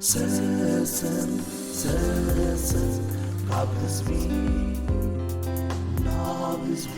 ሰሰን ሰሰን ካብ ህዝቢ ናብ ህዝቢ።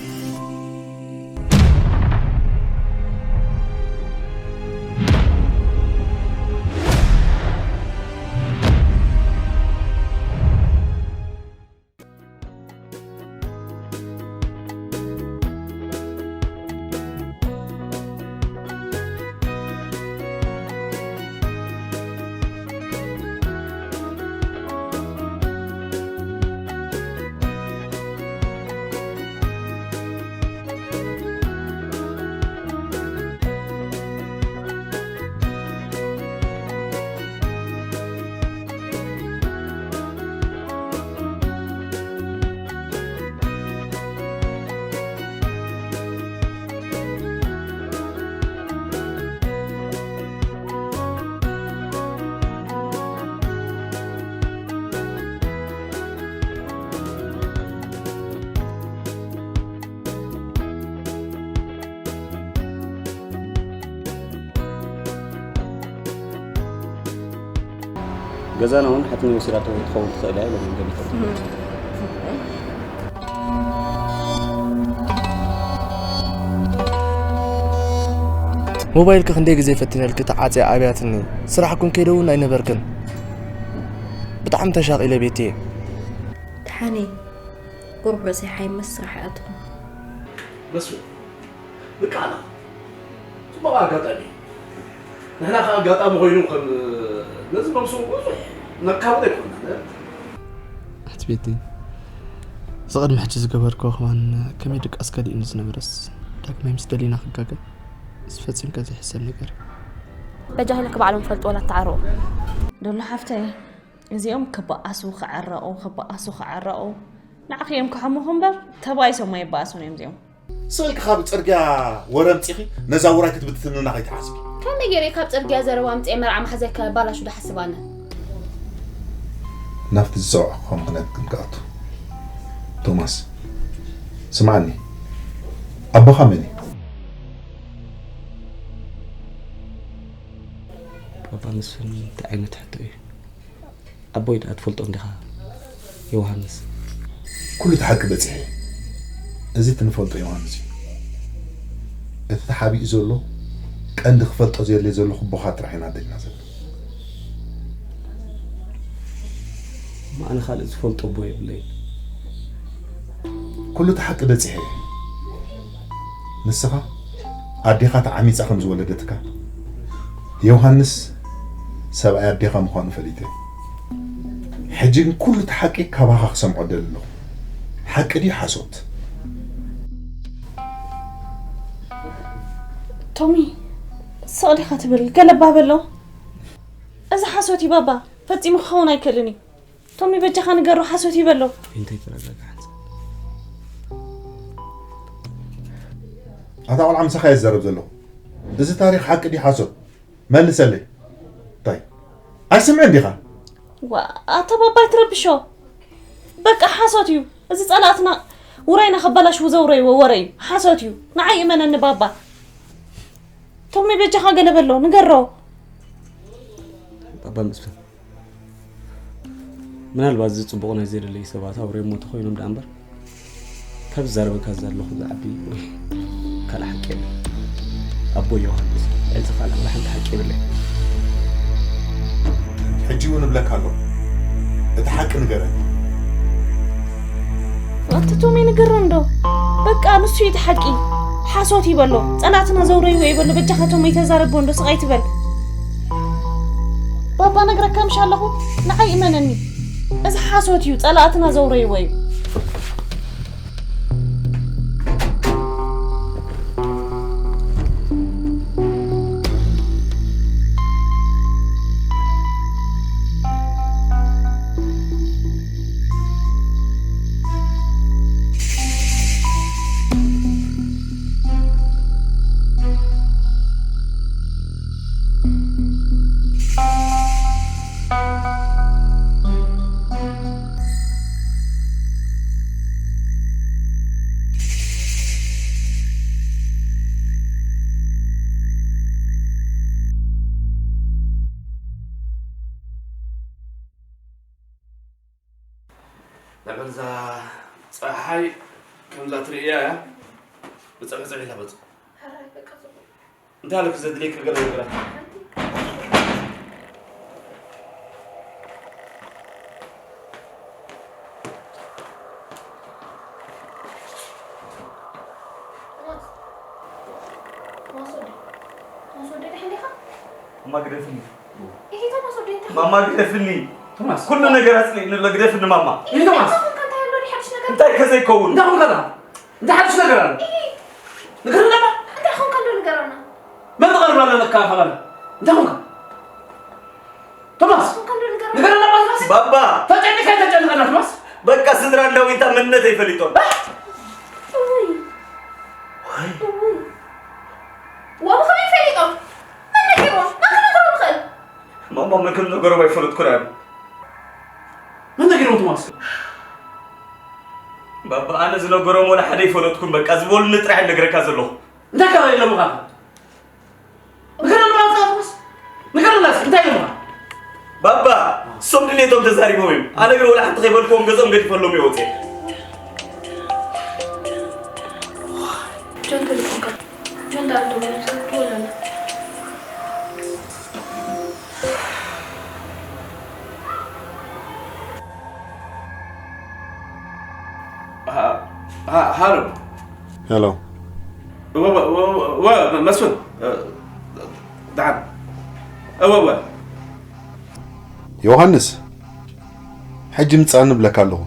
ገዛና እውን ሓትኒ ወሲዳቶ ክትኸውን ትኽእል እያ ኢሎም ገሚቶም። ሞባይልኪ ክንደይ ግዜ ፈቲነልኪ ተዓጽያ ኣብያትኒ። ስራሕ ኩን ከይደ እውን ኣይነበርክን። ብጣዕሚ ተሻቒለ ቤትየ። ደሓነይ፣ ቁሩብ ርእሰይ ሓይመስ ስራሕ ይኣትኹ። መስፍን፣ በቃ ኣና ጽቡቕ ኣጋጣሚ እዩ። ንሕና ከኣ ኣጋጣሚ ኮይኑ ከም ነዚ መምስኡ ብዙሕ ነካብዶ ኣይኮንናን። ኣሕቲ ቤቲ፣ እዚ ቅድሚ ሕጂ ዝገበርክዎ ከማን ከመይ ድቃስ ከሊእኒ ዝነበረስ ዳግማይ ምስ ደሊና ክጋገ፣ እዚ ፈጺምካ ዘይሕሰብ ነገር እዩ። በጃ ኢለክ ባዕሎም ፈልጡ ወላ ተዓረቑ። ዶሎ ሓፍተይ፣ እዚኦም ክበኣሱ ክዕረቑ፣ ክበኣሱ ክዕረቑ። ንዓኺ እዮም ክሓሙኺ እምበር፣ ተባኢሶም ኣይበኣሱን እዮም እዚኦም። ስቕ ኢልኪ ካብ ጽርግያ ወረ ኣምጺኺ ነዛ ውራይ ክትብትንና ከይትሓስቢ። ከመይ ገይረ ካብ ጽርግያ ዘረባ ኣምጺኤ መርዓ ማሕዘካ ባላሹ ዶ ሓስብ ኣነ? ናብቲ ዝጸውዕኩኻ ምኽንያት ግን ክኣቱ። ቶማስ፣ ስምዓኒ። ኣቦኻ መን እዩ? ባባ መስፍን እንታይ ዓይነት ሕቶ እዩ? ኣቦይ ደኣ ትፈልጦ እንዲኻ ዮሃንስ። ኩሉ እቲ ሓቂ በጺሐ። እዚ እቲ ንፈልጦ ዮሃንስ እዩ። እቲ ተሓቢኡ ዘሎ ቀንዲ ክፈልጦ ዘየድልየ ዘሎ ክቦኻ ጥራሕ ኢና ኣደልና ዘለና። እሞ ኣነ ካልእ ዝፈልጦ ኣቦ የብለይን። ኩሉ እቲ ሓቂ በጺሐ። ንስኻ ኣዴኻ ተዓሚጻ ከም ዝወለደትካ፣ ዮሃንስ ሰብኣይ ኣዴኻ ምዃኑ ፈሊጠ። ሕጂ ግን ኩሉ እቲ ሓቂ ካባኻ ክሰምዖ እደሊ ኣለኹ። ሓቂ ድዩ ሓሶት? ቶሚ፣ ስቕ ዲኻ ትብል? ገለ እባ በሎ። እዚ ሓሶት እዩ ባባ። ፈጺሙ ክኸውን ኣይክእልን እዩ። ቶሚ፣ በጃኻ ንገሮ፣ ሓሶት እዩ በሎ። ፊንተይ ተረጋጋ ሓንሳብ። ኣታ ቆልዓ፣ ምሳኻ እየ ዝዛረብ ዘለኹ። እዚ ታሪኽ ሓቂ ድዩ ሓሶት? መልሰለይ። እንታይ? ኣይስምዕን ዲኻ? ዋ፣ ኣታ ባባ ኣይትረብሾ። በቃ ሓሶት እዩ። እዚ ጸላእትና ውራይና ከበላሽዉ ዘውረይዎ ወረ እዩ። ሓሶት እዩ። ንዓይ እመነኒ ባባ። ቶሚ፣ በጃኻ ገለ በሎ፣ ንገሮ። ባባ መስፍን፣ ምናልባት እዚ ጽቡቕ ናይ ዘይደለዩ ሰባት ኣውሬ እሞ ተኾይኖም ደኣ እምበር፣ ካብ ዝዛረበካ ዘለኹ ዝዓቢ ወይ ካልእ ሓቂ የለን። ኣቦ ዮሃንስ፣ ልዕሊ እዚ ካልእ ዋላ ሓንቲ ሓቂ የብለይን። ሕጂ እውን እብለካ ኣለኹ፣ እቲ ሓቂ ንገረኒ። ኣቲ ቶሚ፣ ንገረኒ ዶ? በቃ ንሱ እዩ እቲ ሓቂ። ሓሶት እዩ በሎ። ጸላእትና ዘውረይዎ እዩ በሎ። በጃኻ ቶሚ፣ ተዛረቦ እንዶ ስቕ ኣይትበል። ባባ፣ ነግረካ ምሽ ኣለኹ፣ ንዓይ እመነኒ። እዚ ሓሶት እዩ፣ ጸላእትና ዘውረይዎ እዩ። በልዛ ጸሓይ ከምዛ ትርእያ እያ። ብጸብሒ ጸብሒ ኢላ መጹ። እንታይ ኣለኩ ዘድልየካ ገለ ነገራት? ማማ ግደፍኒ። ማማ ግደፍኒ። ቶማስ። ኩሉ ነገር ኣጽሊእኒ ኣሎ፣ ግደፍኒ ማማ። ቶማስ። እንታይ ከዘይከውን? እንታይ ኮንካ? እንታይ ሓድሽ ነገር ኣሎ? ንገረና እባ። እንታይ ኮንካ እንዶ ንገረና? መን ትቐርብ ኣለካ ካባና? እንታይ ኮንካ? ቶማስ፣ እንታይ ኮንካ እንዶ ንገረና? ንገረና እባ ቶማስ። ባባ። ተጨኒኻ ተጨንቐና ቶማስ። በቃ ስድራ እንዳዊንታ መንነተይ ፈሊጦም። እውይ። ዋይ። እውይ። ዋው ከመይ ፈሊጦም? መን ነጊርዎም? መን ክነግሮም ይኽእል? ማማ መን ከም ነገሮም ኣይፈለጥኩን ኣነ። መን ነጊርዎም ቶማስ? ባባ ኣነ ዝነገሮም ወላ ሓደ ኣይፈለጥኩን፣ በቃ ዝበሉኒ ጥራሕ እየ ነግረካ ዘለኹ። እንታይ ካብ ኢሎምኻ? ንገረና ቶማስ። ንገረና እስኪ እንታይ ኢሎምኻ? ባባ እሶም ድሌቶም ተዛሪቦም እዮም። ኣነ ግን ወላ ሓንቲ ከይበልክዎም ገጾም ገዲፈሎም እየ ወፅየ። ጆን ተለፎንካ ጆን ዳኣንቶ ወለና ሃ- ሃ- ሃሎ ሄሎ። እወ፣ እወ፣ እወ፣ እወ፣ መስፍን፣ እ፣ ደሓን። እወ፣ እወ። ዮሃንስ፣ ሕጂ ምጻኒ እብለካ ኣለኹ።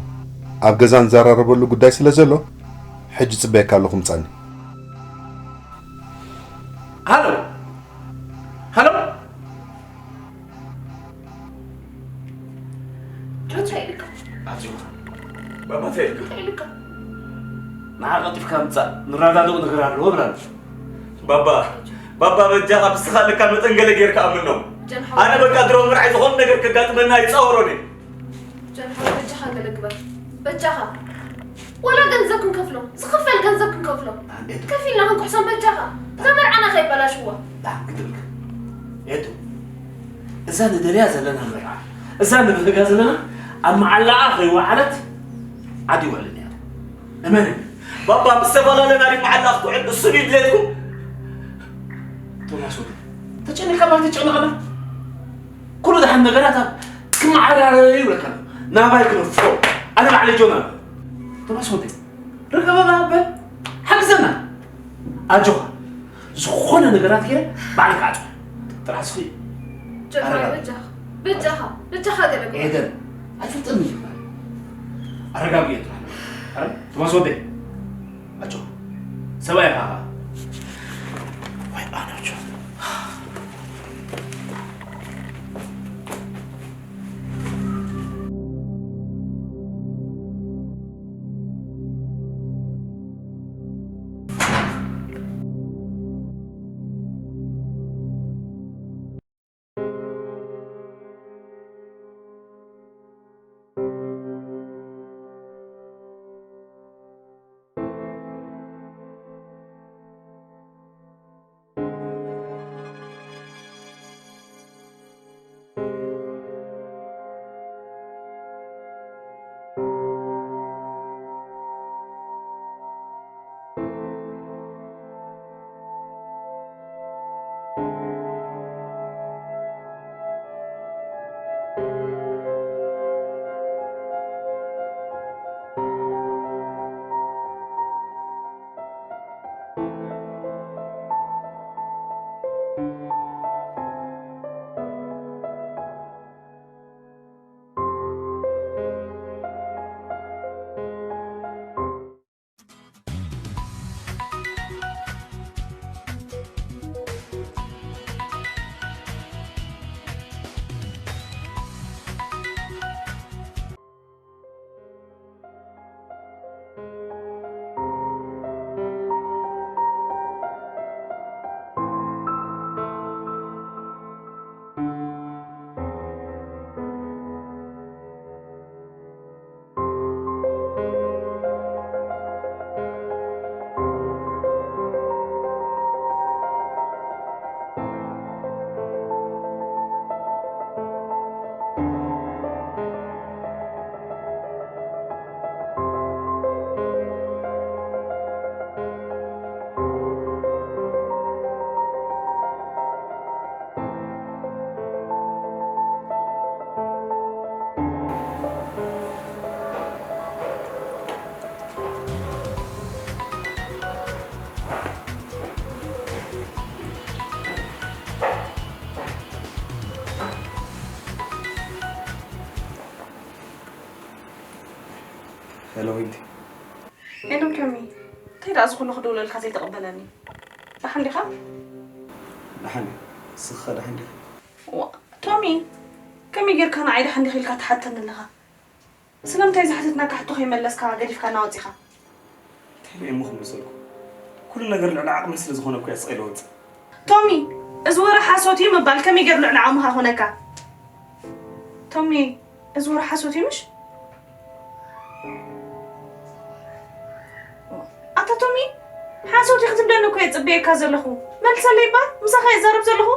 ኣብ ገዛ ንዘራረበሉ ጉዳይ ስለ ዘሎ፣ ሕጂ ጽበየካ ኣለኹ፣ ምጻኒ። ሃሎ፣ ሃሎ። ጆን እንታይ ኢልካ? ኣጆኻ። ባባ እንታይ ኢልካ? እንታይ ኢልካ? ንዓ ቀልጢፍካ ምጻእ፣ ንረዳድኡ ነገር ኣለዎ ብላኒ። ባባ፣ ባባ በጃኻ ብስኻ ኣለካ መጠን ገለ ጌርካ ኣምኖም። ጀን ሓወይ። ኣነ በቃ ድሮ ምርዓይ ዝኾነ ነገር ከጋጥመና ኣይጻወሮን እየ። ጀን ሓወይ በጃኻ ገለ ግበር። በጃኻ። ወላ ገንዘብ ክንከፍሎ፣ ዝኽፈል ገንዘብ ክንከፍሎ። ኣንዴት። ከፊልና ክንኩሕሶም በጃኻ። እዛ መርዓና ከይበላሽዋ። ዳም ግድልክ። ኤዱ። እዛ ንደልያ ዘለና መርዓ፣ እዛ ንብህጋ ዘለና ኣብ መዓላኣ ከይወዓለት ዓዲ ይውዕልን እያ። እመን። ባባ ምስ ተፈላለና ድዩ መዓላ ክትውዕል? እሱ ድዩ ድሌትኩም? ቶማስ ወደ ተጨኒካ ማለት ተጨነቐና። ኩሉ ደሓን ነገራት ኣብ ክመዓራረዩ ይብለካ ኣሎ። ናባይ ክነፍሮ። ኣነ ባዕለይ ጆና። ቶማስ ወደ ርገበ በል። ሓግዘና። ኣጆኻ። ዝኾነ ነገራት ገይረ ባዕለይ ክዓጽዎ። ጥራሕ እስኺ ጀማሪ ኣረጋግእ። በጃኻ። በጃኻ። በጃኻ ገለ ግበር። ኤደን። ኣይፈልጥን እዩ። ኣረጋግእ ጥራሕ። ኣረ ቶማስ ወደ ኣጆኻ። ሰብኣይ ኢኻ። ወይ ኣነ ብቻ። ሄሎ ዊንቲ። ሄሎ ቶሚ፣ እንታይ ደኣ ዝኾነ ክድውለልካ ዘይተቐበለኒ? ደሓን ዲኻ? ደሓን እየ። ንስኻ ደሓን ዲኻ? ዋ፣ ቶሚ፣ ከመይ ጌርካ ንዓይ ደሓን ዲኺ ኢልካ ትሓተኒ ኣለኻ? ስለምንታይ ዝሓተትናካ ሕቶ ከይመለስካ ገዲፍካና ወጺኻ? እንታይ እሞ ክመሰልኩ? ኩሉ ነገር ልዕሊ ዓቕመይ ስለ ዝኾነ እኮ እየ ስቕ ኢለ ወጽእ። ቶሚ፣ እዚ ወረ ሓሶት እዩ ምባል ከመይ ገይሩ ልዕሊ ዓቕምኻ ኮነካ? ቶሚ፣ እዚ ወረ ሓሶት እዩ ምሽ? ኣታ ቶሚ፣ ሓሶት እዩ ክትብለኒ እኮ እየ ጽበየካ ዘለኹ። መልሰለይ እባ፣ ምሳኻ እየ ዛረብ ዘለኹ።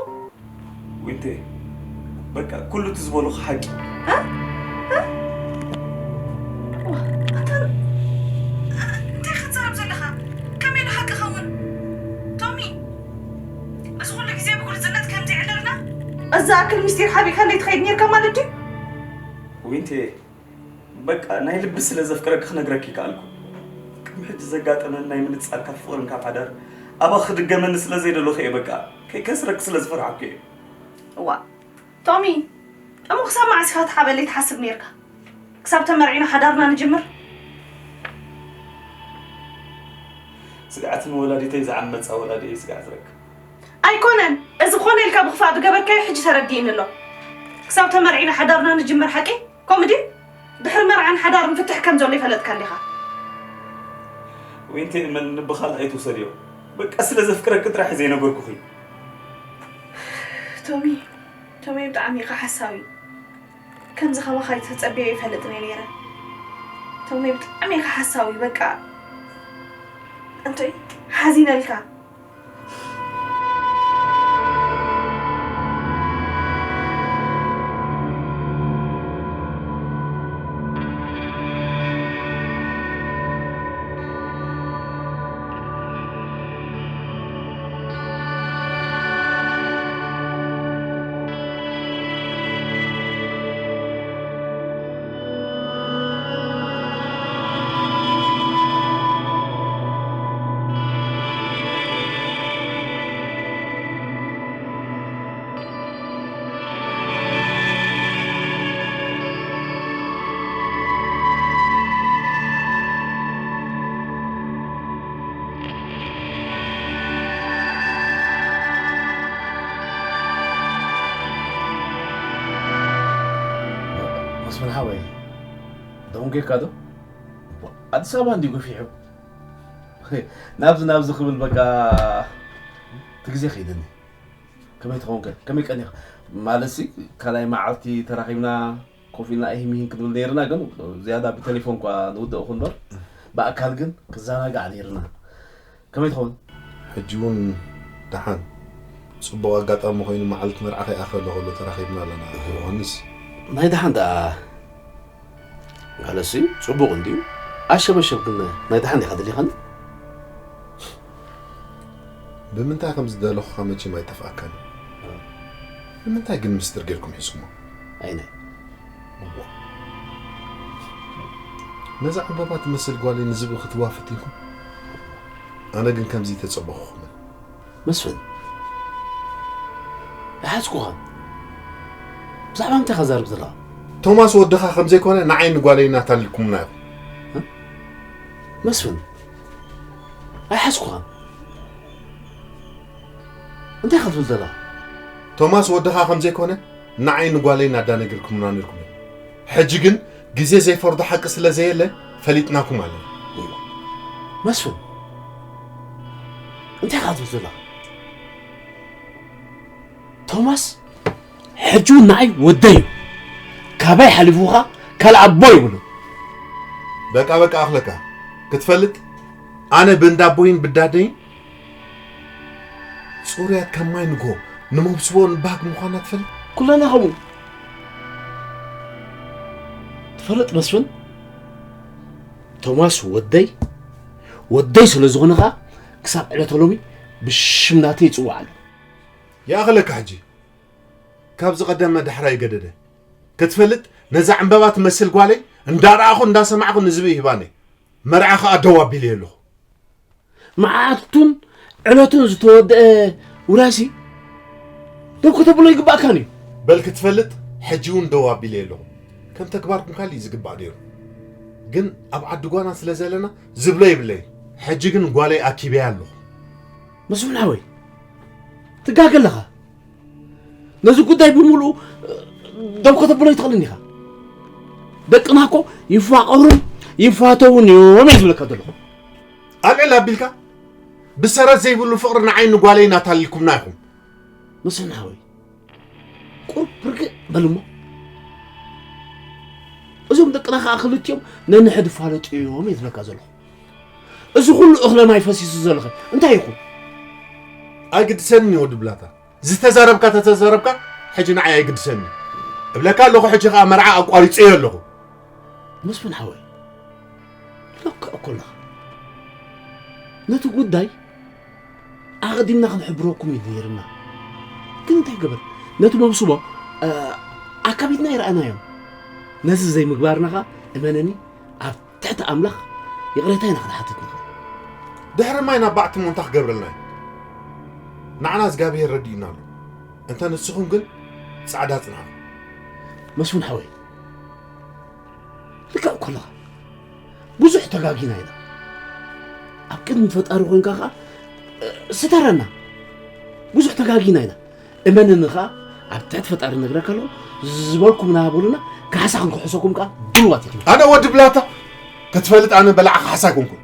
ዊንቴ፣ በቃ ኩሉ እቲ ዝበልኹ ሓቂ። ኣታ እንታይ ክትዛረብ ዘለኻ? ከመይ ኢሉ ሓቂ ኸውን? ቶሚ፣ እዚ ኩሉ ግዜ ብግልጽነት ከምዚ ዕለልና? እዚ ኣክል ምስጢር ሓቢእካ እንዴት ትኸይድ ነርካ ማለት ድዩ? ዊንቴ፣ በቃ ናይ ልቢ ስለ ዘፍቅረኪ ክነግረኪ ይከኣልኩ። ቅድሚ ሕጂ ዘጋጠመን ናይ ምንጻልካ ፍቕርን ካብ ሓዳር ኣባ ክድገመኒ ስለ ዘይደለኹ እየ። በቃ ከይከስረኪ ስለ ዝፈራሕኩ እየ። እዋ ቶሚ፣ እሞ ክሳብ መዓስ ኢኻ ትሓበለይ ትሓስብ ነርካ? ክሳብ ተመርዒና ሓዳርና ንጅምር? ስግኣት ንወላዲተይ ዝዓመጻ ወላዲየይ ስግኣት ረክብ። ኣይኮነን፣ እዚ ኮነ ኢልካ ብኽፋእ ዝገበርካዮ ሕጂ ተረዲእኒ ኣሎ። ክሳብ ተመርዒና ሓዳርና ንጅምር ሓቂ? ከምኡ ድዩ? ድሕሪ መርዓን ሓዳርን ፍትሕ ከም ዘሎ ይፈለጥካ እንዲኻ። ዊንቲ እመን ንብኻል ኣይትውሰድዮ። በቃ ስለ ዘፍቅረኪ ጥራሕ ዘይነገርኩኺ። ቶሚ፣ ቶሚ ብጣዕሚ ኢኻ ሓሳዊ። ከምዚ ከማኻ ተጸቢየ ይፈልጥ ነይረ። ቶሚ ብጣዕሚ ኢኻ ሓሳዊ በቃ። እንቶይ ሓዚነልካ። መስፍን ሓወይ፣ ደንጌካ ዶ? ኣዲስ ኣበባ እንዲ ገፊሑ ናብዚ ናብዚ ክብል በቃ እቲ ግዜ ከይደኒ። ከመይ ትኸውን ከ? ከመይ ቀኒኻ? ማለትሲ ካልኣይ መዓልቲ ተራኺብና ኮፍ ኢልና ኢሂም ኢሂም ክንብል ነይርና፣ ግን ዝያዳ ብቴሌፎን እኳ ንውድእ እኹ እምበር ብኣካል ግን ክዘናጋዕ ነይርና። ከመይ ትኸውን? ሕጂ እውን ደሓን ጽቡቕ ኣጋጣሚ ኮይኑ መዓልቲ መርዓ ከይኣኸለ ከሎ ተራኺብና ኣለና። ዮሃንስ። ናይ ደሓን ደኣ ገለሲ ጽቡቕ እንድዩ። ኣሸበሸብ ግን ናይ ደሓን ዲኻ ደሊኻኒ? ብምንታይ ከም ዝደለኹኻ መቸም ኣይጠፍኣካን። ንምንታይ ግን ምስጢር ጌርኩም ሒዝኩሞ? ኣይነ ነዛ ዕምበባ ትመስል ጓለይ ንዝብኢ ክትዋ ፈቲንኩም? ኣነ ግን ከምዚ ተጸበኹኹምን። መስፍን፣ ኣይሓዝኩኻን። ብዛዕባ እንታይ ኢኻ ትዛረብ ዘለኻ? ቶማስ ወድኻ ከም ዘይኮነ ንዓይ ንጓለይን ኣታሊልኩምና ኢኹም። መስፍን፣ ኣይሓዝኩኻን። እንታይ ኢኻ ትብል ዘለኻ? ቶማስ ወድኻ ከም ዘይኮነ ንዓይ ንጓለይን ኣዳነጊርኩምና ነይርኩም ኢኹም። ሕጂ ግን ግዜ ዘይፈርዶ ሓቂ ስለ ዘየለ ፈሊጥናኩም ኣለና። መስፍን፣ እንታይ ኢኻ ትብል ዘለኻ? ቶማስ ሕጂ እውን ንዓይ ወደይ እዩ። ካባይ ሓሊፉ ኸኣ ካልእ ኣቦ የብሉን። በቃ በቃ ኣኽለካ ክትፈልጥ ኣነ ብእንዳ ኣቦይን ብዳደይን ጽሩያት ከም ማይ ንግሆ ንመብስቦ ንባህግ ምዃና ትፈልጥ? ኩለና ከምኡ። ትፈልጥ መስፍን፣ ቶማስ ወደይ፣ ወደይ ስለ ዝኾነ ኸኣ ክሳብ ዕለተ ሎሚ ብሽም ናተይ ይጽዋዕ ኣሎ። ይኣኽለካ ሕጂ። ካብዚ ቀደም መዳሕራይ ገደደ። ክትፈልጥ ነዛ ዕምበባ ትመስል ጓለይ እንዳረኣኹ እንዳሰማዕኹ ንዝብኢ ሂባኒ። መርዓ ኸኣ ደው ኣቢለዮ ኣለኹ። መዓልቱን ዕለቱን ዝተወደአ ውራይሲ ደው ከተብሎ ይግባእካን እዩ። በል ክትፈልጥ ሕጂ እውን ደው ኣቢለዮ ኣለኹ። ከም ተግባርኩም ካልእ እዩ ዝግባእ ነይሩ። ግን ኣብ ዓዲ ጓና ስለ ዘለና ዝብሎ ይብለይ። ሕጂ ግን ጓለይ ኣኪበያ ኣለኹ። መስፍን ሓወይ፣ ትጋገ ኣለኻ። ነዚ ጉዳይ ብምሉኡ ደው ከተብሎ ኣይትኽእልን ኢኻ። ደቅና እኮ ይፋቐሩን ይፋተውን እዮም እየ ዝብለካ ዘለኹ። ኣልዕል ኣቢልካ ብሰረት ዘይብሉ ፍቕሪ ንዓይ ንጓለይ እናታለልኩምና ኢኹም። መስፍን ሓወይ፣ ቁሩብ ርግእ በል እሞ። እዞም ደቅና ኸዓ ክልቲኦም ነንሕድ ይፋለጡ እዮም እየ ዝብለካ ዘለኹ። እዚ ኩሉ እኽለ ማይ ፈሲሱ ዘለኸ እንታይ ይኹን? ኣይግድሰንን እዩ ወዲ ብላታ። ዝተዛረብካ ተተዛረብካ ሕጂ ንዓይ ኣይግድሰኒ። እብለካ ኣለኹ ሕጂ ኸዓ መርዓ ኣቋሪጸዮ ኣለኹ። መስፍን ሓወይ፣ ለክዕ እኮ ኣለኻ። ነቲ ጉዳይ ኣቐዲምና ክንሕብረኩም እዩ ነይርና። ግን እንታይ ገበር? ነቲ መብስቦ፣ እ፣ ኣካቢድና ኣይረኣናዮን። ነዚ ዘይምግባርና ኸኣ እመነኒ ኣብ ትሕቲ ኣምላኽ ይቕሬታ ኢና ክንሓትት ንኽእል። ድሕሪ ማይ ናብ ባዕቲ ሞንታ ክገብረልና እዩ። ንዓና እግዚኣብሔር ረዲኡና ኣሎ። እንተ ንስኹም ግን ጻዕዳ ጽንሓ። መስፍን ሓወይ፣ ልክዕ እኮ ኣለኻ። ብዙሕ ተጋጊና ኢና። ኣብ ቅድሚ ፈጣሪ ኮይንካ ኸኣ፣ እ፣ ስተረና። ብዙሕ ተጋጊና ኢና። እመንኒ ኸኣ፣ ኣብ ትሕቲ ፈጣሪ ነግረካ ኣለኹ፣ ዝበልኩም ናበሉና፣ ካሕሳ ክንክሕሰኩም ከኣ ድልዋት ኢና። ኣነ ወዲ ብላታ፣ ክትፈልጥ ኣነ በላዓ ካሕሳ ኣይኮንኩን።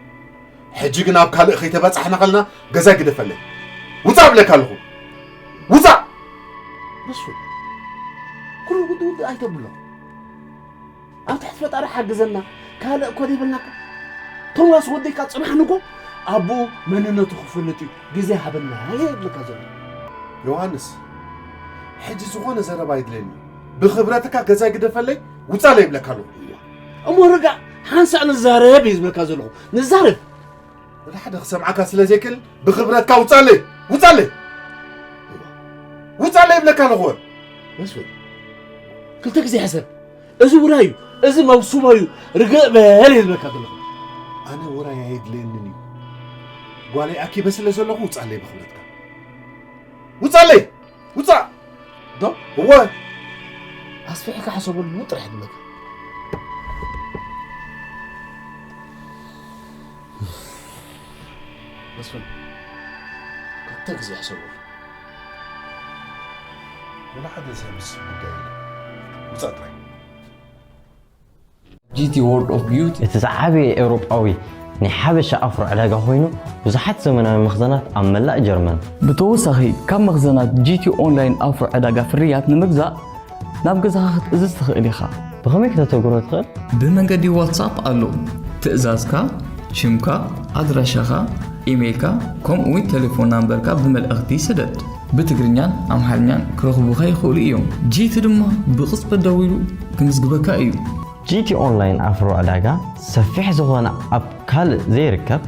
ሕጂ ግን ኣብ ካልእ ከይተበጻሕና ከለና፣ ገዛይ ግደፈለይ። ውጻእ እብለካ ኣለኹ። ውጻእ! ንሱ፣ ኩሉ ግዲ ውድእ ኣይተብሎ። ኣብ ትሕቲ ፈጣሪ ሓግዘና፣ ካልእ እኮ ዘይብልናካ። ቶማስ ወደይካ ጽባሕ ንጎ ኣቦኡ መንነቱ ክፈልጥ እዩ፣ ግዜ ሃበና እየ ዝብለካ ዘለኹ። ዮሃንስ፣ ሕጂ ዝኾነ ዘረባ ኣይድለየኒ። ብኽብረትካ ገዛይ ግደፈለይ፣ ውጻለይ ይብለካ ኣለኹ። እሞ ርጋእ፣ ሓንሳእ ንዛረብ እየ ዝብለካ ዘለኹ። ንዛረብ። ወላ ሓደ ክሰምዓካ ስለ ዘይክእል፣ ብኽብረትካ ውጻለይ፣ ውጻለይ። ውጻለይ ይብለካ ኣለኹ። መስፍን፣ ክልተ ግዜ ሕሰብ። እዚ ውራይ እዩ፣ እዚ መብስቦ እዩ፣ ርግእ በል እየ ዝብለካ ዘለኹ። ኣነ ውራይ ኣየድልየንን እዩ። ጓለይ ኣኪበ ስለ ዘለኹ ውጻለይ ብኽብረትካ። ውጻለይ! ውጻእ! ዶ? እወ! ኣስፊሕካ ሕሰበሉ ጥራሕ ይብለካ። መስፍን፣ ክልተ ግዜ ሕሰበሉ። ወላ ሓደ ዘምስ ጉዳይ የለን። ውጻእ ጥራይ። ጂ ቲ World of Beauty እቲ ዝዓበየ ኤውሮጳዊ ናይ ሓበሻ ኣፍሮ ዕዳጋ ኮይኑ፣ ብዙሓት ዘመናዊ መኽዘናት ኣብ መላእ ጀርመን። ብተወሳኺ፣ ካብ መኽዘናት ጂ ቲ ኦንላይን ኣፍሮ ዕዳጋ ፍርያት ንምግዛእ ናብ ገዛኻ ክትእዝዝ ትኽእል ኢኻ። ብኸመይ ከተተግብሮ ትኽእል? ብመንገዲ ዋትሳፕ ኣሎ። ትእዛዝካ፣ ሽምካ፣ ኣድራሻኻ፣ ኢሜይልካ፣ ከምኡ'ውን ቴሌፎን ናምበርካ ብመልእኽቲ ስደድ። ብትግርኛን ኣምሓርኛን ክረኽቡኻ ይኽእሉ እዮም። ጂ ቲ ድማ ብቕጽበት ደዊሉ ክምዝግበካ እዩ። ጂ ቲ ኦንላይን ኣፍሮ ዕዳጋ ሰፊሕ ዝኾነ ኣብ ካልእ ዘይርከብ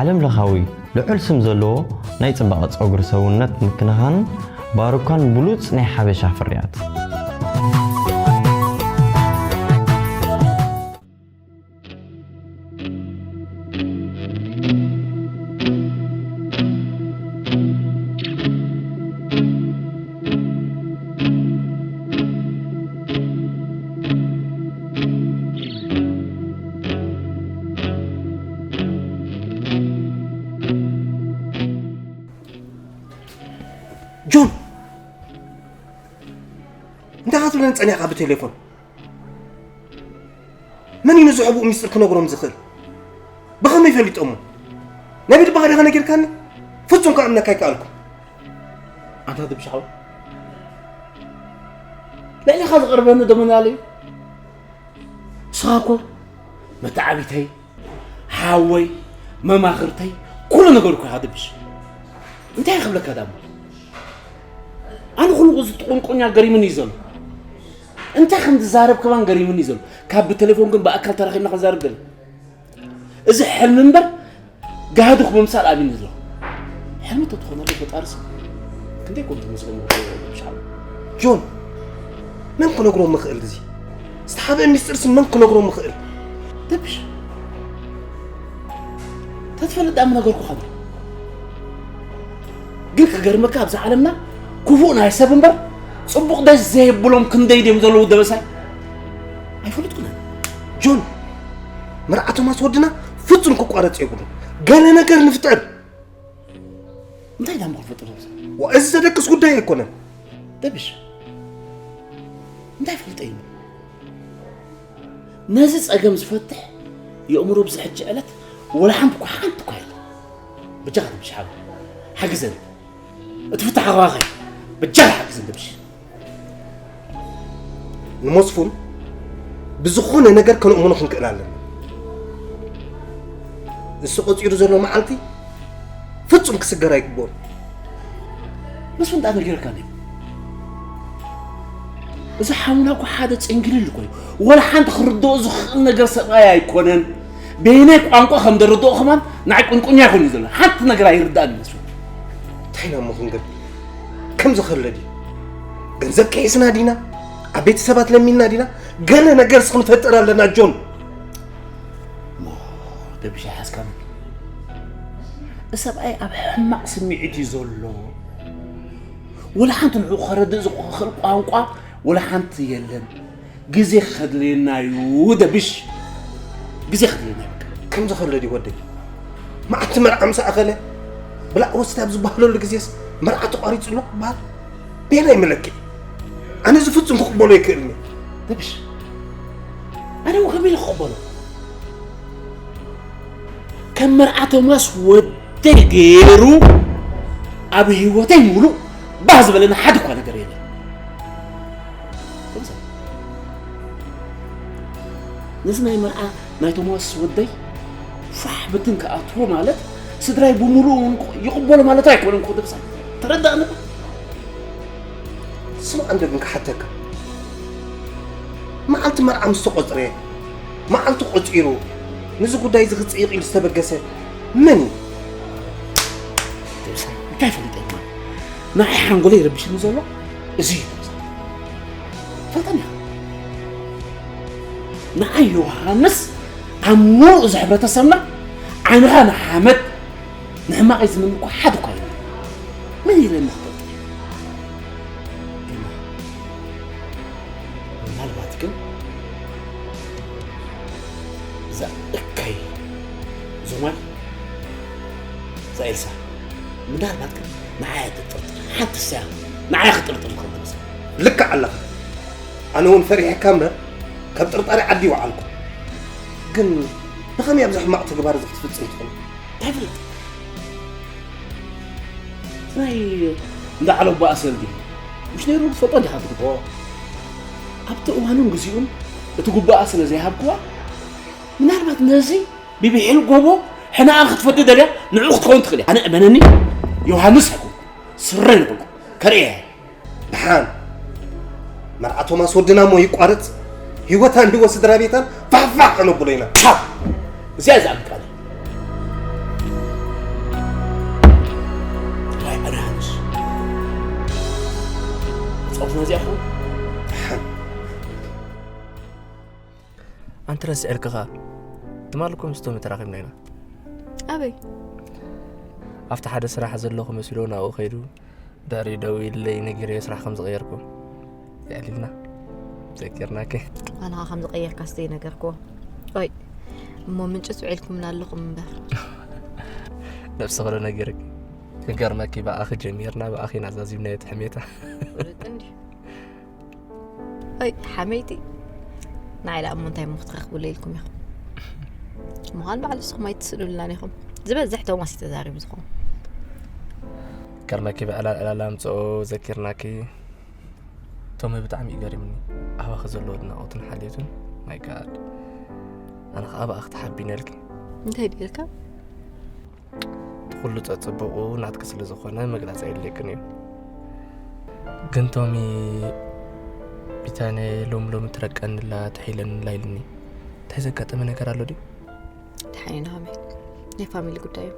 ዓለም ለኻዊ ልዑል ስም ዘለዎ ናይ ጽባቐ ጸጉሪ ሰውነት ምክንኻንን ባሩካን ብሉጽ ናይ ሓበሻ ፍርያት። ጆን፣ እንታይ ክትብለኒ ጸኒሕካ ብቴሌፎን? መን እዩ ነዚ ሕቡእ ሚስጥር ክነግሮም ዝኽእል? ብኸመይ ፈሊጦሞ? ናይ ብልብኻ ዲኻ ነጊርካኒ? ፍጹም ክኣምነካ ኣይከኣልኩ። ኣንታ ድብሻው፣ ልዕሊኻ ዝቐርበኒ ደመናለይ። ንስኻ እኮ መተዓቢተይ፣ ሓወይ፣ መማኽርተይ፣ ኩሉ ነገሩ እኮ ኢኻ ድብሽ። እንታይ ክብለካ ዳሞ? ኣነ ኩሉ እዚ ጥቁንቁኛ ገሪሙኒ እዩ ዘሎ። እንታይ ከም ዝዛረብ ከማን ገሪሙኒ እዩ ዘሎ። ካብ ብቴሌፎን ግን ብኣካል ተራኺብና ክንዛረብ ደለ። እዚ ሕልሚ እምበር ጋህዲ ብምምሳል ኣብዩኒ ዘሎ። ሕልሚ ተትኾነሉ ፈጣሪ ሰብ ክንደይ ኮን ተመስገን ወዲ ብሻው። ጆን፣ መን ክነግሮ ምኽእል እዚ? ዝተሓብአ ሚስጥርሲ መን ክነግሮ ምኽእል? ድብሽ። ተትፈልጥ ዳኣ ምነገርኩኻ ዶ? ግን ክገርመካ ኣብዚ ዓለምና ክፉእ ናይ ሰብ እምበር ጽቡቕ ደስ ዘይብሎም ክንደይ ድዮም ዘለዉ ደበሳይ? ኣይፈልጥኩን። ጆን፣ መርዓ ቶማስ ወድና ፍጹም ክቋረጽ የብሉ። ገለ ነገር ንፍጠር። እንታይ ዳሞ ክፈጥር? ዋ፣ እዚ ዘደቅስ ጉዳይ ኣይኮነን። ደብሽ፣ እንታይ ፈልጠ እዩ? ነዚ ጸገም ዝፈትሕ የእምሮ ብዚ ሕጂ ዕለት ወላ ሓንቲ እኳ ሓንቲ እኳ የለ። በጃኻ ደብሽ ሓው፣ ሓግዘን። እቲ ፍታሕ ኣኻኸ በጃኻ ሓግዘን ደብሽ። ንመስፉን ብዝኾነ ነገር ከነእምኖ ክንክእል ኣለና። እሱ ቆጺሩ ዘሎ መዓልቲ ፍጹም ክስገር ኣይግብኦን። መስፍን ዳ ነጊረካ ነይ? እዚ ሓሙና እኮ ሓደ ጽንግልል እኮ እዩ። ወላ ሓንቲ ክርድኦ ዝኽእል ነገር ሰብኣይ ኣይኮነን። በየናይ ቋንቋ ከም ደረድኦ ከማን ንዓይ ቁንቁኛ ይኾን እዩ ዘሎ። ሓንቲ ነገር ኣይርዳእን መስፍን። እንታይ ኢና እሞ ክንገብር? ከምዚ ከሎ ድዩ? ገንዘብ ከሒስና ዲና? ኣብ ቤተሰባት ለሚንና ዲና? ገለ ነገርስ ክንፈጥር ኣለና ጆን። ደብሻ ሓዝካኒ። ሰብኣይ ኣብ ሕማቕ ስምዒት እዩ ዘሎ። ወላ ሓንቲ ንዕኡ ከረድእ ዝኽእል ቋንቋ ወላ ሓንቲ የለን። ግዜ ከድልየና እዩ ደብሽ። ግዜ ከድልየና እዩ። ከምዚ ከሎ ድዩ ወደይ? መዓልቲ መርዓ ምስ ኣኸለ ብላዕ ወስድ ኣብ ዝበሃለሉ ግዜስ መርዓ ተቋሪጹ ኣሎ ክበሃል? ቤናይ መለክዒ። ኣነ እዚ ፍጹም ክቕበሎ ኣይክእልን እየ። ደብሽ፣ ኣነ እውን ከመይ ኢለ ክቕበሎ? ከም መርዓ ቶማስ ወደይ ገይሩ ኣብ ህይወተይ ሙሉእ ባህ ዝበለኒ ሓደ እኳ ነገር የለን። ነዚ ናይ መርዓ ናይ ቶማስ ወደይ ፋሕ ብትን ክኣትዎ ማለት ስድራይ ብምሉኡ እውን ይቕበሎ ማለት ኣይኮነን። ኮ ደብሳ ተረዳእኒ። ስማዕ እንደ ግን ክሓተካ፣ መዓልቲ መርዓ ምስ ተቖጽረ፣ መዓልቲ ቆጺሩ፣ ነዚ ጉዳይ እዚ ክጽይቕ ኢሉ ዝተበገሰ መን እዩ? ደብሳ እንታይ ፈሊጠ? ንዓይ ሓንጎለይ ይረብሽኒ ዘሎ እዚ እዩ። ደብሳ ፈልጠኒ ኢኻ። ንዓይ ዮሃንስ ኣብ ሙሉእ እዚ ሕብረተሰብና ዓይንኻ ንሓመድ ንሕማቐይ ዝምኒ እኳ ሓደ እኳ የለን። መን ኢለ ንኽፈልጥ? ምናልባት ግን እዛ እከይ ዞማይ እዛ ኤልሳ ምናልባት ግን ንዓይ ትጥርጥር ሓንቲ ሰያ ንዓይ ክጥርጥር ዝኽእል መሰል። ልክዕ ኣለኻ። ኣነ እውን ፈሪሐካ እምበር ካብ ጥርጣሬ ዓዲ ይወዓልኩ። ግን ብኸመይ ኣብዚ ሕማቕ ተግባር እዚ ክትፍጽም ትኽእል? እንታይ ፍልጥ? ናይ እንዳ ዓለቦ ኣሰል ድዩ? ምሽ ነይሩ ትፈልጦ እንዲኻ ትግብኦ። ኣብቲ እዋኑን ግዚኡን እቲ ጉባኣ ስለ ዘይሃብክዋ ምናልባት ነዚ ብብሒል ጎቦ ሕናኣ ክትፈዲ ደልያ ንዕኡ ክትኸውን ትኽእል እያ። ኣነ እመነኒ ዮሃንስ ኣይኮንኩ ስረ ይነበልኩ ከርእየ እየ። ደሓን መርዓ ቶማስ ወድና እሞ ይቋረጽ፣ ህይወታን ህይወት ስድራ ቤታን ፋሕፋሕ ከነብሎ ኢና። ቻው። እዚኣ እዛ ኣምቃለ ዋይ ኣነ ሃንስ ጸውትና እዚኣ ኹ ኣንቲ ረስዕልክኻ ትማልኩም ስቶሚ ተራኺብና ኢና ኣበይ ኣብቲ ሓደ ስራሕ ዘለኹ መሲሎ ናብኡ ከይዱ ድሕሪ ደው ኢለይ ነጊረዮ ስራሕ ከም ዝቐየርኩ የዕሊልና ዘኪርናኪ ኣነ ኸዓ ከም ዝቐየርካ ስለ ነገርክዎ ኦይ እሞ ምንጭ ስውዒልኩምና ኣለኹም እምበር ነብሲ ኸዶ ነጊርኪ ክገርመኪ ብኣኺ ጀሚርና ብኣኺ ናዛዚብናዮ እቲ ሕሜታ ፍሉጥ እንዲ ኣይ ሓመይቲ ንዓይ ላ እሞ እንታይ እሞ ክትረኽብሉ ኢልኩም ኢኹም ምዃን ባዕሉ ንስኹም ኣይትስእሉልናን ኢኹም ዝበዝሕ ቶማስ እዩ ተዛሪቡ ዝኸውን ከርመኪ ብዕላል ዕላል ኣምፅኦ ዘኪርናኪ ቶሚ ብጣዕሚ እዩ ገሪምኒ ኣባኺ ዘለዎ ኣድናቖትን ሓልዮትን ማይ ጋድ ኣነ ከዓ ብኣኺ ተሓቢነልኪ እንታይ ድልካ እቲ ኩሉ ፀፅቡቑ ናትኪ ስለ ዝኾነ ምግላፅ ኣየድልየክን እዩ ግን ቶሚ ቢታንያ ሎም ሎም ትረቀንላ ትሒለንላ ኢልኒ እንታይ ዘጋጠመ ነገር ኣሎ ድዩ ድሓን ኢና ከመይ ናይ ፋሚሊ ጉዳይ እዩ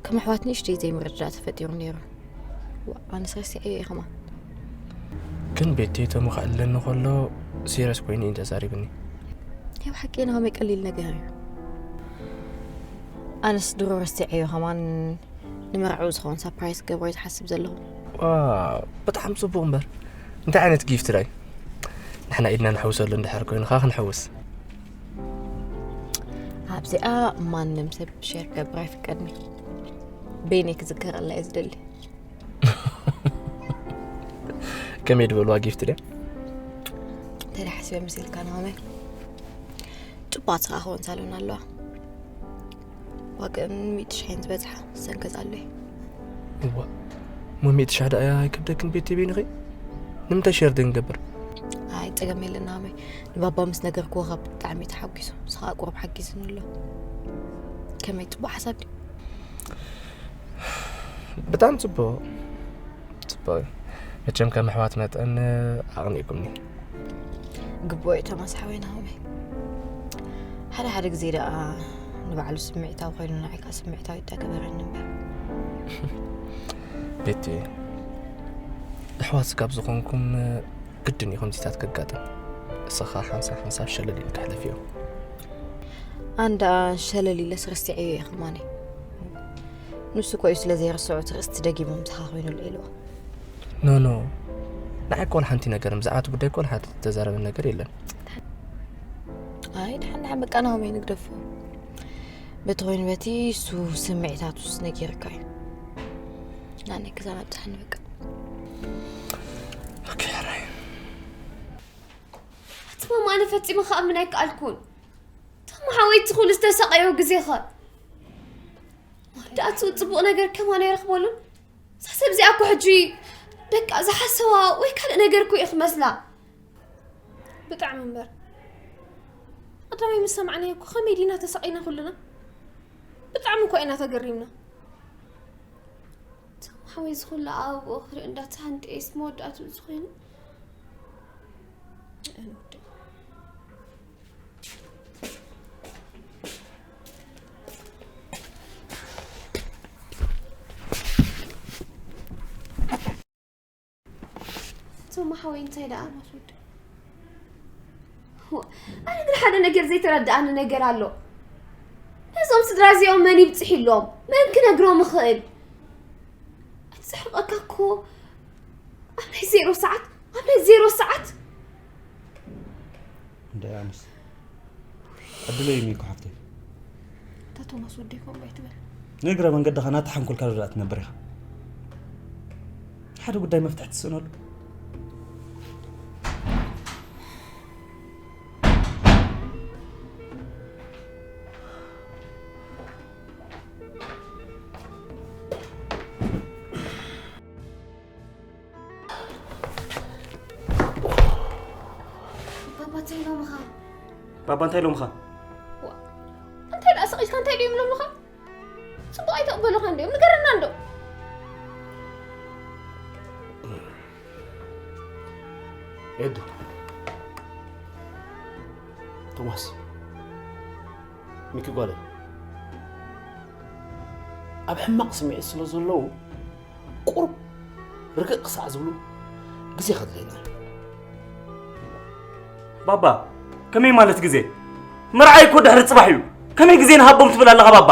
ከም ኣሕዋት ንእሽተይ ዘይምርድዳእ ተፈጢሩ ነይሩ ኣነስ ረሲዐዮ እየ ከማን ግን ቤተይ ቶሚ ክዕለኒ ከሎ ሲረስ ኮይኑ እዩ ተዛሪብኒ ናይ ብሓቂ ኢና ከመይ ቀሊል ነገር እዩ ኣነስ ድሮ ረሲዐዮ ከማን ንመርዕኡ ዝኸውን ሳፕራይዝ ክገብሮ እዩ ዝሓስብ ዘለኹ ዋው ብጣዕሚ ፅቡቅ እምበር እንታይ ዓይነት ጊፍት ዳይ ንሕና ኢድና ንሕውሰሉ እንድሕር ኮይኑ ከዓ ክንሕውስ እዚኣ ማንም ሰብ ሼር ክገብር ኣይፍቀድኒ። በይነይ ክዝከረላ እየ ዝደሊ። ከመይ ዝበልዋ ጊፍት ድያ? እንተ ሓሲበ መሲልካ ናመይ ጽቡቓት ዝረኣኽወን ሳሎን ኣለዋ። ዋግአን ሚእቲ ሽሕን ዝበጽሓ ሰንከዝ ኣሎ። እዋ፣ እሞ ሚእቲ ሽሕ ደኣ ኣይከብደክን ቤት ቤንኺ? ንምንታይ ሸር ደንገብር? ኣይ ጸገም የለን ናመይ። ንባባ ምስ ነገርክዎ ካብ ብጣዕሚ ተሓጒሱ። ንስኻ ቁሩብ ሓጊዝኒ ኣሎ። ከመይ ጽቡቕ ሓሳብ ድዩ? ብጣዕሚ ጽቡቕ። ጽቡቕ እዩ። መቸም ከም ኣሕዋት መጠን ኣቕኒእኩምኒ። ግቡእ እዩ ቶማስ ሓወይ ናሆመይ። ሓደ ሓደ ግዜ ደኣ ንባዕሉ ስምዒታዊ ኮይኑ ንዓይ ከዓ ስምዒታዊ ይዳገበረኒ እምበር። ቤቲ፣ ኣሕዋት ስጋብ ዝኾንኩም ግድን እዩ ከምዚታት ከጋጥም። እስኻ ሓንሳብ ሓንሳብ ሸለል ኢልካ ሕለፍዮ። ኣንዳ ሸለል ኢለስ ረሲዐዮ እየ ከማነይ። ንሱ እኮ እዩ ስለ ዘይርስዑ ትርእስቲ ደጊሞም ዝኻ ኮይኑ ልዒልዎ። ኖ ኖ፣ ንዓይ እኮ ወላ ሓንቲ ነገር ብዛዕባ እቲ ጉዳይ እኮ ወላ ሓንቲ ዝተዛረበ ነገር የለን። ኣይ ድሓን ድሓን በቃ ናሆመይ ንግደፎ። በቲ ኮይኑ በቲ እሱ ስምዒታቱስ ነጊርካ እዩ። ናነይ ክዛን ኣብፅሓኒ በቃ። ኦኬ ሕራይ። ኣቲ ማማ ኣነ ፈጺመ ክኣምን ኣይከኣልኩን። ተማ ሓወይ እቲ ኩሉ ዝተሰቐዮ ግዜኸ መወዳእትኡ ጽቡቕ ነገር ከማን ኣይረኽበሉን። እዛ ሰብ እዚኣ እኮ ሕጂ በቃ ዝሓሰዋ ወይ ካልእ ነገር እኮ እዩ ክመስላ። ብጣዕሚ እምበር ቀዳማይ ምስ ሰማዕናዮ እኮ ከመይ ዲና ተሰቒና ኩልና። ብጣዕሚ እኳ ኢና ተገሪምና። ተማ ሓወይ ዝኹላ ኣብኡ ክርኢ እንዳተሃንጠየስ መወዳእትኡ ዝኾይኑ። ቶማ ሓወይ እንታይ ደኣ ማስወድ? ኣነ ግን ሓደ ነገር ዘይተረድኣኒ ነገር ኣሎ። ነዞም ስድራ እዚኦም መን ይብፅሕሎም? መን ክነግሮም ይኽእል? እቲ ዘሕርቐካ እኮ ኣብ ናይ ዜሮ ሰዓት ኣብ ናይ ዜሮ ሰዓት እንዳ ኣምስ ዕድለይ እዩ ሚኮ ሓፍተይ። እታ ቶማስ ወደይ ከምኡ ኣይትበል። ንእግረ መንገድኻ ናታ ሓንኮልካ ዶ ትነብር ኢኻ? ሓደ ጉዳይ መፍትሒ ትስእነሉ። ባባ እንታይ ኢሎምኻ? ባባ እንታይ ኢሎምኻ? እንታይ ደኣ ስቕ ኢልካ እንታይ ድዮም ኢሎምኻ? ጽቡቕ ኣይተቕበሉኻን ድዮም? ንገረና እንዶ። ኤዱ፣ ቶማስ፣ ሚኪ ጓለይ ኣብ ሕማቕ ስምዒት ስለ ዘለዉ ቁሩብ ርግእ ክሳዕ ዝብሉ ግዜ ከድለየና እዩ። ባባ፣ ከመይ ማለት ግዜ? መርዓይ እኮ ድሕሪ ጽባሕ እዩ። ከመይ ግዜ ንሃቦም ትብል ኣለኻ ባባ?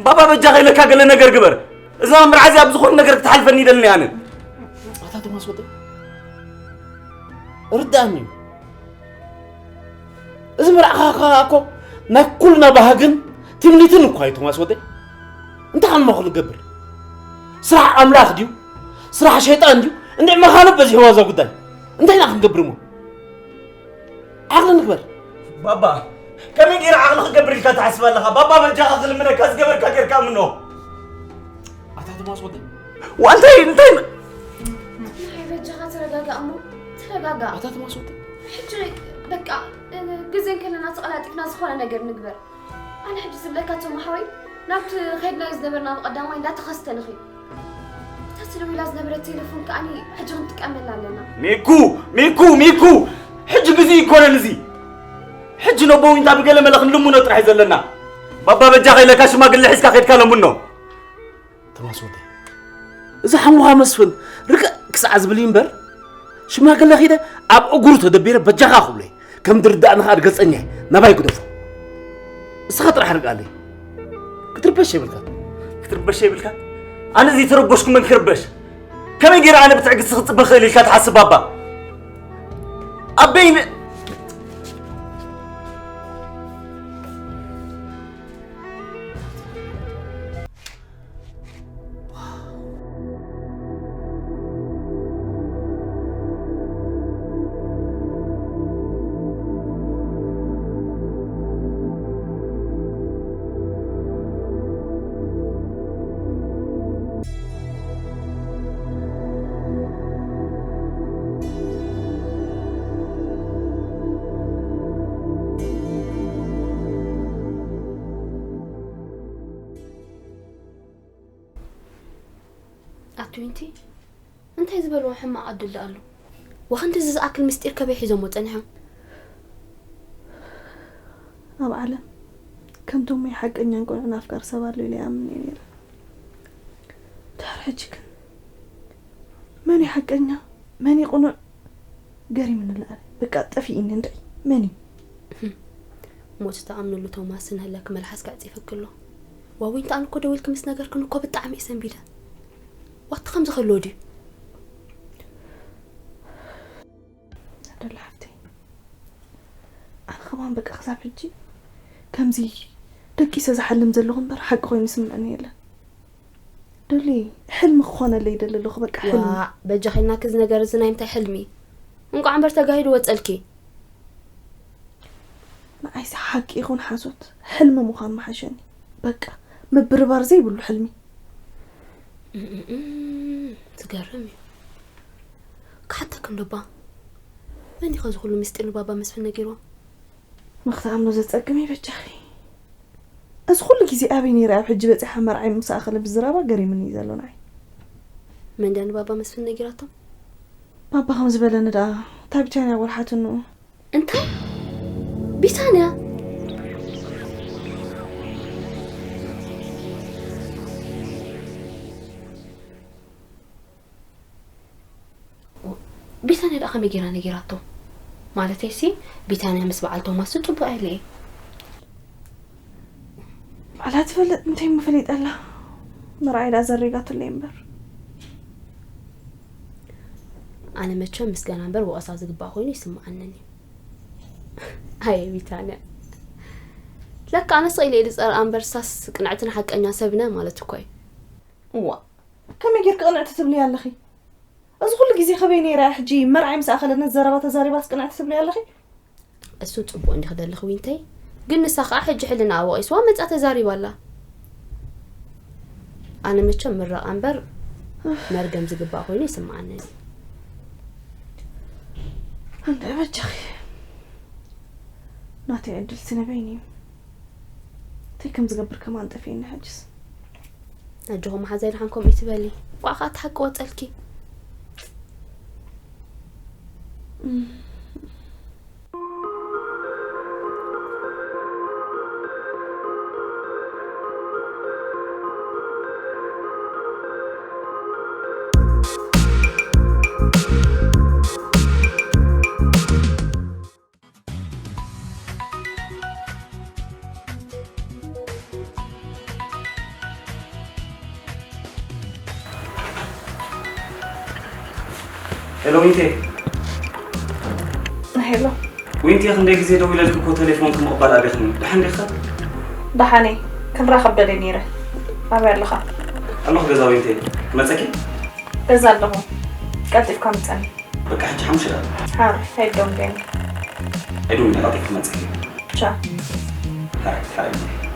ባባ በጃኻ ኢለካ ገለ ነገር ግበር። እዛ መርዓ እዚኣ ብዝኾነ ነገር ክትሓልፈኒ ይደልን ኣነ። ኣታ ቶማስ ወደይ፣ ርዳእኒ እዩ። እዚ መርዓኻ ከኣ እኮ ናይ ኩልና ባህግን ትምኒትን እኳ እዩ ቶማስ ወደይ። እንታይ ኣልማኹ ንገብር? ስራሕ ኣምላኽ ድዩ? ስራሕ ሸይጣን ድዩ? እንድዒ መኻንብ በዚሕዋ እዛ ጉዳይ። እንታይ ኢና ክንገብር እሞ? ዓቕሊ ንግበር። ባባ፣ ከመይ ገይረ ዓቕሊ ክገብር ኢልካ ትሓስብ ኣለኻ? ባባ በጃኻ ክልምነካ ዝገበርካ ጌርካ ምኖ። ኣታ ቶማስ ወደይ። ዋ እንታይ እንታይ ናይ በጃኻ ተረጋጋእ እሞ ተረጋጋእ። ኣታ ቶማስ ወደይ። ሕጂ በቃ ግዜ እንከለና ተቐላጢፍና ዝኾነ ነገር ንግበር። ኣነ ሕጂ ዝብለካ ቶም ሓወይ ናብቲ ከይድናዮ ዝነበርና ብቐዳማይ እንዳተኸስተ ንኺድ። እታ ተደዊላ ዝነበረት ቴሌፎን ከኣኒ ሕጂ ክንጥቀመላ ኣለና። ሚኩ ሚኩ ሚኩ፣ ሕጂ ግዜ ይኮነን እዚ። ሕጂ ነቦ ዊንታ ብገለ መለ ክንልምኖ ጥራሕ እዩ ዘለና። ባባ በጃኻ ኢለካ ሽማግለ ሒዝካ ከድካ ለምኖ። ቶማስ ወደይ። እዚ ሓሙኻ መስፍን ርግእ ክሳዕ ዝብል እዩ እምበር ሽማግለ ኺደ ኣብ እግሩ ተደቢረ በጃኻ ክብሎ እየ። ከም ድርዳእኒ ኸኣ ገጸኛ እየ። ናባይ ግደፎ። እስኻ ጥራሕ ርግኣለይ። ክትርበሽ የብልካ። ክትርበሽ የብልካ? ኣነ ዘይተረበሽኩ መን ክርበሽ? ከመይ ገይረ ኣነ ብትዕግስቲ ክጽበ ክእል ኢልካ ትሓስብ ባባ? ኣበይ ን- ዊንቲ፣ እንታይ ዝበልዎ ሕማቕ ዕድል ደኣ ኣሎ? ወኸንድዚ ዝኣክል ምስጢር ከበይ ሒዞሞ ጸኒሖም? ኣብ ዓለም ከምቶም ወይ ሓቀኛን ቅኑዕን ኣፍቃሪ ሰብ ኣሎ ኢለ ይኣምን እየ ነይረ። ድሕሪ ሕጂ ግን መን እዩ ሓቀኛ? መን እዩ ቅኑዕ? ገሪምኒ ኣለኣለ። በቃ ጠፊእኒ እንድዒ። መን እዩ? ሞት እተኣምነሉ ቶማስ ንህለክ መልሓስካ ኣዕጺፈኪ ኣሎ። ዋዊንታ፣ ኣነ እኮ ደዊልኪ ምስ ነገርክን እኮ ብጣዕሚ እየ ሰንቢደ። ዋቲ ከምዚ ከሎ ድዩ? ኣደላ ሓፍተይ፣ ኣነ ከማን በቃ ክሳብ ሕጂ ከምዚ ደቂሰ ዝሓልም ዘለኹ እምበር ሓቂ ኮይኑ ይስምዐኒ የለን። ደሊ ሕልሚ ክኾነለይ ይደሊ ኣለኹ፣ በቃ ሕልሚ። ዋ፣ በጃኺ ኢልናኪ፣ እዚ ነገር እዚ ናይ ምንታይ ሕልሚ? እንቋዕ እምበር ተጋሂዱ ወጸልኪ። ንዓይሲ ሓቂ ይኹን ሓሶት፣ ሕልሚ ምዃን ምሓሸኒ። በቃ ምብርባር ዘይብሉ ሕልሚ። እም፣ ዝገርም እዩ። ክሓተኪ እንዶ እባ፣ መን እዩ ኸዚ ኩሉ ምስጢር ንባባ መስፍን ነጊርዎ? ንክትኣምኖ ዘጸግም እዩ በጃኺ። እዚ ኩሉ ግዜ ኣበይ ነይረ ኣብ ሕጂ በጺሓ መርዓይ ምስ ኣኸለ ብዝራባ ገሪምኒ እዩ ዘሎ ንዓይ። መን ድያ ንባባ መስፍን ነጊራቶ? ባባ ከም ዝበለኒ ደኣ እታ ቢታንያ ወልሓትንኡ። እንታይ? ቢታንያ? ቢታንያ ደኣ ከመይ ጌራ ነጊራቶ? ማለተይሲ፣ ቢታንያ ምስ በዓል ቶማስ ጽቡቕ ኣይለ እየ። ባዕላ ትፈልጥ፣ እንታይ እሞ ፈሊጠላ? መርዓይ ደኣ ዘሪጋትለይ እምበር። ኣነ መቸም ምስጋና እምበር ወቐሳ ዝግባእ ኮይኑ ይስምዓንን እዩ። ኣየ ቢታንያ። ለካ ኣነስ ኢለ ኢለ ዝጸርኣ እምበር፣ ሳስ ቅንዕትን ሓቀኛ ሰብነ ማለት እኮ እዩ። እዋ፣ ከመይ ጌርኪ ቅንዕቲ ትብልያ ኣለኺ? እዚ ኩሉ ግዜ ከበይ ነይራ እያ? ሕጂ መርዓይ ምስ ኣኸለ ነቲ ዘረባ ተዛሪባስ ቅንዕቲ ትብልያ ኣለኺ? እሱ ጽቡቕ እንዲኺ ደለኺ ዊንተይ፣ ግን ንሳ ኸኣ ሕጂ ሕልናኣ ወቒስዋ መጻ ተዛሪባ ኣላ። ኣነ መቸም ምረቓ እምበር መርገም ዝግባእ ኮይኑ ይስምዓኒ። እንደ በጃኺ ናተይ ዕድል ስነበይኒ እዩ። እንታይ ከም ዝገብር ከማን ጠፊእኒ ሕጅስ። ኣጆኹ መሓዛይ ደሓን ከምኡ ይትበሊ። ቋዕ ኸኣ እቲ ሓቂ ወጸልኪ። ሄሎ ዊንቴ። ሄሎ። ዊንቴ፣ ክንደይ ግዜ ደዊለልኪ እኮ ቴሌፎንኪ ምቕባል ኣቢኽኒ። ደሓን ዲኺ? ደሓን እየ። ክንራኸብ ደልየ ነይረ። ኣበይ ኣለኻ? ኣለኹ ገዛ ዊንቴ። ክመጸኪ? ገዛ ኣለኹ። ቀልጢፍካ ምጸኒ። በቃ ሕጂ ሓሙሽተ ደቂቕ። ሓር፣ I don't care። I don't care፣ ቀልጢፍኪ ክመጸኪ። ቻው። ሓር፣ ሓር።